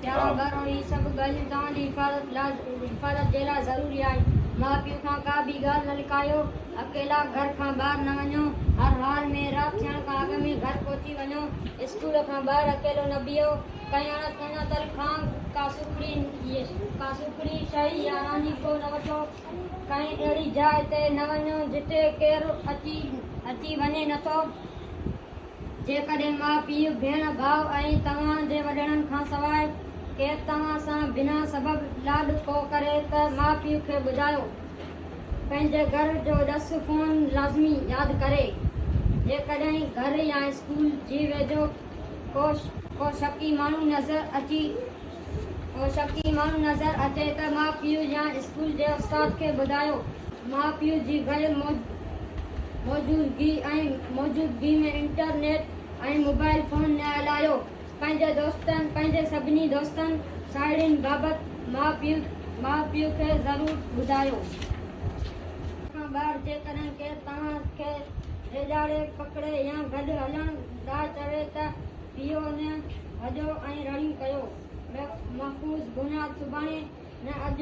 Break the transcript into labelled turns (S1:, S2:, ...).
S1: پيارا ٻارو، هي سڀ ڳالهيون توهان جي حفاظت جي لاء ضروري آهن. ماء پيء کان ڪا به ڳالهه نه لڪايو. اڪيلا گهر کان ٻاهر نه وڃو. هر حال ۾ رات ٿيڻ کان اڳ ۾ گهر پهچي وڃو. اسڪول کان ٻاهر اڪيلو نه بيهو. ڪنهن اڻ سڃاتل کان ڪا سوکڙي، شيء يا رانديڪو نه وٺو. ڪنهن اهڙي جاء تي نه وڃو جتي ڪير اچي وڃي نه ٿو. جيڪڏهن ماء پيء، ڀيڻ ڀاء ۽ توهان جي وڏڙن کان سواء ڪير توهان سان بنا سبب لاڏ ڪو ڪري ته ماء پيء کي ٻڌايو. پنهنجي گهر جو ڏس فون لازمي ياد ڪري. جيڪڏهن گهر يا اسڪول جي ويجهو ڪو شڪي ماڻهو نظر اچي ڪو شڪي ماڻهو نظر اچي ته ماء پيء يا اسڪول جي استاد کي ٻڌايو. ماء پيء جي غير موجودگي ۽ موجودگي ۾ انٽرنيٽ ۽ موبائل فون نه هلايو. پنهنجي دوستن پنهنجي سڀني دوستن ساهيڙين بابت ماء پيء ماء پيء کي ضرور ٻڌايو. کان ٻاهر جيڪڏهن ڪير توهان کي ڊيڄاري، پڪڙي يا گڏ هلڻ لاء چوي ته بيهو نه، ڀڄو ۽ رڙيون ڪيو. محفوظ بنياد سڀاڻي نه اڄ.